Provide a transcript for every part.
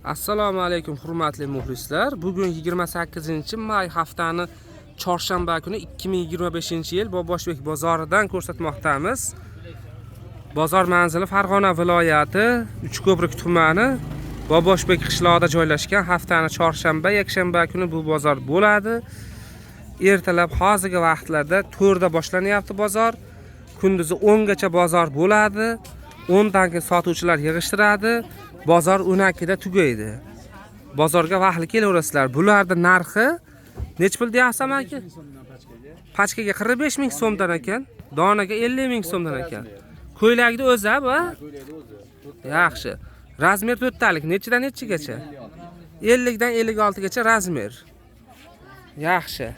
Assalomu alaykum hurmatli muxlislar. Bugun 28-may haftani chorshanba kuni 2025-yil Boboshbek bozoridan ko'rsatmoqdamiz. Bozor manzili Farg'ona viloyati Uchko'prik tumani Boboshbek qishlog'ida joylashgan. Haftani chorshanba, yakshanba kuni bu bozor bo'ladi. Ertalab hozirgi vaqtlarda 4 da boshlanyapti bozor. Kunduzi 10 gacha bozor bo'ladi. 10 dan keyin sotuvchilar yig'ishtiradi. Bozor 12 da tugaydi. Bozorga vaqtli kelaverasizlar. Bularning narxi necha pul deyapsan aka? Pachkaga 45 ming so'mdan ekan, donaga 50 ming so'mdan ekan. Ko'ylakni o'zi bu? Yaxshi. Razmer to'rttalik, nechidan nechigacha? 50 dan 56 gacha razmer. Yaxshi.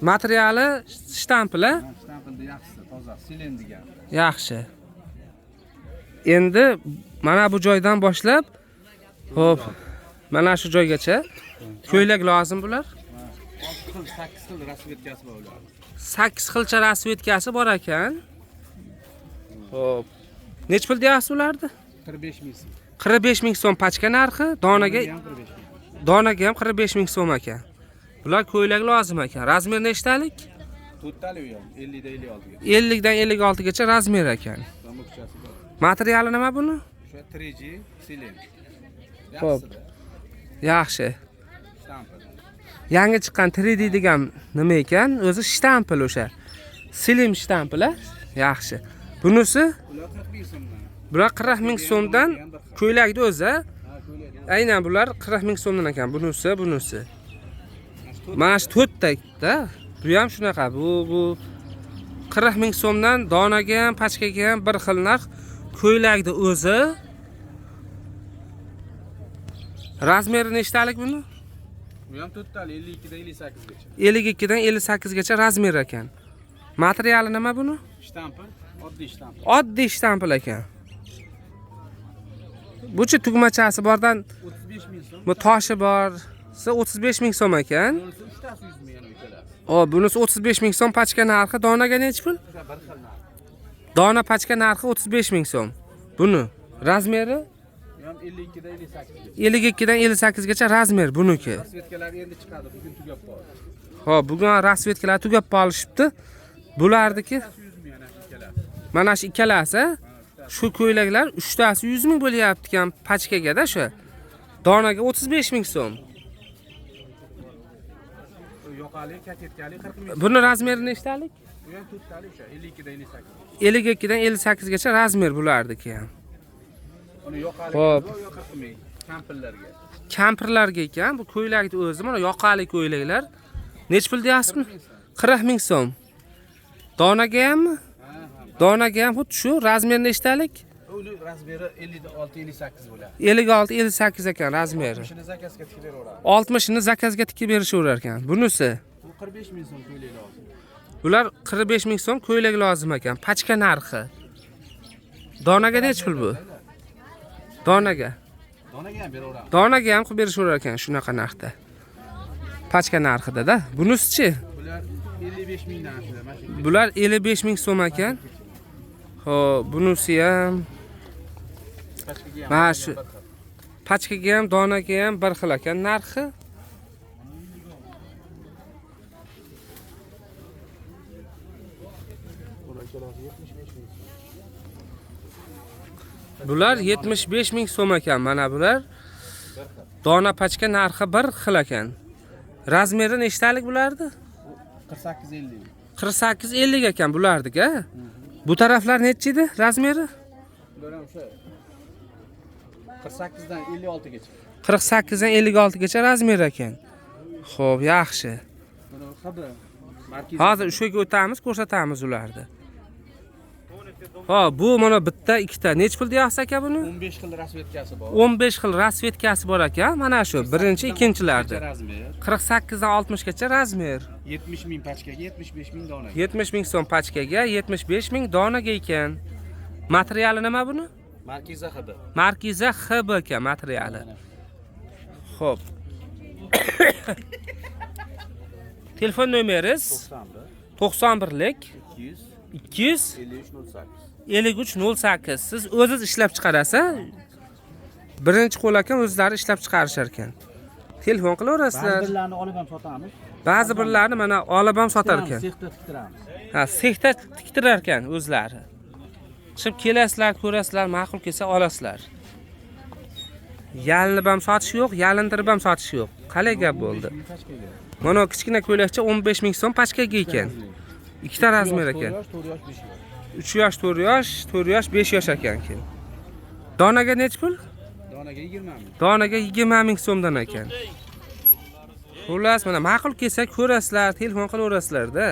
Materiali shtampil, a? Shtampilni yaxshisi, toza, silen degan. Yaxshi. Endi mana bu joydan boshlab, xo'p, mana shu joygacha ko'ylak lozim bular. 6 xil, 8 xil rasvetkasi bor ularning. 8 xilcha rasvetkasi bor ekan. Xo'p. Necha pul deyapsiz ularni? 45 ming so'm. 45 ming so'm pachka narxi, donaga Ham 45 ming. donaga ham 45 ming so'm ekan. Bular ko'ylak lozim ekan. Razmer nechtalik? To'rttalik u ham 50 dan 56 gacha. 50 dan 56 gacha razmer ekan. Zamokchasi bor. Materiali nima buni? O'sha 3G silen. Xo'p. Yaxshisi. Yaxshi. Shtampil. Yangi chiqqan 3D degan nima ekan? O'zi shtampil o'sha. Slim shtampil, a? Yaxshi. Bunisi Ular 40 ming so'mdan. bular 40 ming so'mdan ko'ylakni o'zi, a? Ha, ko'ylak. Aynan bular 40 ming so'mdan ekan. Bunisi, bunisi. Mana shu to'rtta-da. Bu ham shunaqa. Bu 40 ming so'mdan donaga ham, pachkaga ham bir xil narx. Ko'ylakni o'zi razmeri nechtalik buni? U ham to'rttalik 52 dan 58 gacha. 52 dan 58 gacha razmer ekan. Materiali nima buni? Shtampil, oddiy shtampil. Oddiy shtampil ekan. Buchi tugmachasi bordan 35 ming so'm. bu toshi bor. Siz 35 ming so'm ekan. Bunisi uchtasi 100 ming yana ikkalasi. O, bunisi 35 ming so'm pachka narxi, donaga nechi pul? O'sha bir xil narx. Dona pachka narxi 35 ming so'm. Buni razmeri U ham 52 dan 58 gacha. 52 dan 58 gacha razmer buniki. Rasvetkalar endi chiqadi, bugun tugab qoldi. Xo'p, bugun rasvetkalar tugab qolishibdi. Bularniki 100 ming yana ikkalasi. mana shu ikkalasi shu ko'ylaklar uchtasi 100 ming bo'lyapti ekan pachkagada shu. Donaga 35 ming so'm. U yoqali, kaketkali 40 ming. Buni razmeri nechtalik? Bu ham to'rttalik o'sha 52 dan 58. 52 dan 58 gacha razmer bularniki ham. Uni yoqali Xo'p. bor, yo 40 ming kampirlarga. Kampirlarga ekan bu ko'ylakni o'zi mana yoqali ko'ylaklar. Nechi pul deyapsizmi? 40 ming so'm. Donaga hammi? Ha, ha. Donaga ham xuddi shu razmer nechtalik? Uni razmeri 56 58 bo'ladi. 56 58 ekan razmeri. Shuni zakazga tikib beraveradi. 60 ni zakazga tikib berishaverar ekan. Bunisi Bu 45 ming so'm ko'ylak lozim. bular 45 ming so'm ko'ylak lozim ekan. Pachka narxi. Donaga nechi pul bu? Donaga. Donaga ham beraveramiz. Donaga ham qilib berishaverar ekan shunaqa narxda. Pachka narxida-da. Bunisi-chi? Bular 55 mingdan shular mana shu. Bular 55 ming so'm ekan. Xo'p, bunisi ham Pachkaga ham. Mana shu. Pachkaga ham, donaga ham bir xil ekan narxi. Bular ikkalasi 75 ming so'm. Bular 75 ming so'm ekan mana bular. Dona pachka narxi bir xil ekan. Razmeri nechtalik bulardi? 48 50. 48 50 ekan bularniki, a? Bu taraflar nechi edi razmeri? Bular ham o'sha 48 dan 56 gacha. 48 dan 56 gacha razmer ekan. Xo'p, yaxshi. Buni HB markiz. Hozir o'shaga o'tamiz, ko'rsatamiz ularni. Xo'p, bu mana bitta, ikkita. Nechi pul deyapsiz aka buni? 15 xil rasvetkasi bor. 15 xil rasvetkasi bor ekan. Mana shu birinchi, ikkinchilarda. Razmer 48 dan 60 gacha razmer. 70 ming pachkaga 75 ming donaga. 70 ming so'm pachkaga, 75 ming donaga ekan. Materiali nima buni? Markiza HB. Markiza HB ekan materiali. Xo'p. Telefon nomeringiz 91 91 lik 200 200 53 08. 53 08. Siz o'zingiz ishlab chiqarasiz? Birinchi qo'l ekan, o'zlari ishlab chiqarishar ekan. Telefon qilaverasizlar. Ba'zi birlarini olib ham sotamiz. Ba'zi birlarini mana olib ham sotar ekan. Sexda tiktiramiz. Ha, sexda tiktirar ekan o'zlari. Chiqib kelasizlar, ko'rasizlar, ma'qul kelsa olasizlar. Yalinib ham sotish yo'q, yalintirib ham sotish yo'q. Qalay gap bo'ldi? 15 ming pachkaga. Mana kichkina ko'ylakcha 15 ming so'm pachkaga ekan. Ikkita razmer ekan. 4 yosh, 4 yosh, 5 yosh. 3 yosh, 4 yosh, 4 yosh, 5 yosh ekan keyin. Donaga nechi pul? Donaga 20 ming. Donaga 20 ming so'mdan ekan. Xullas, mana ma'qul kelsa ko'rasizlar, telefon qilaverasizlar-da.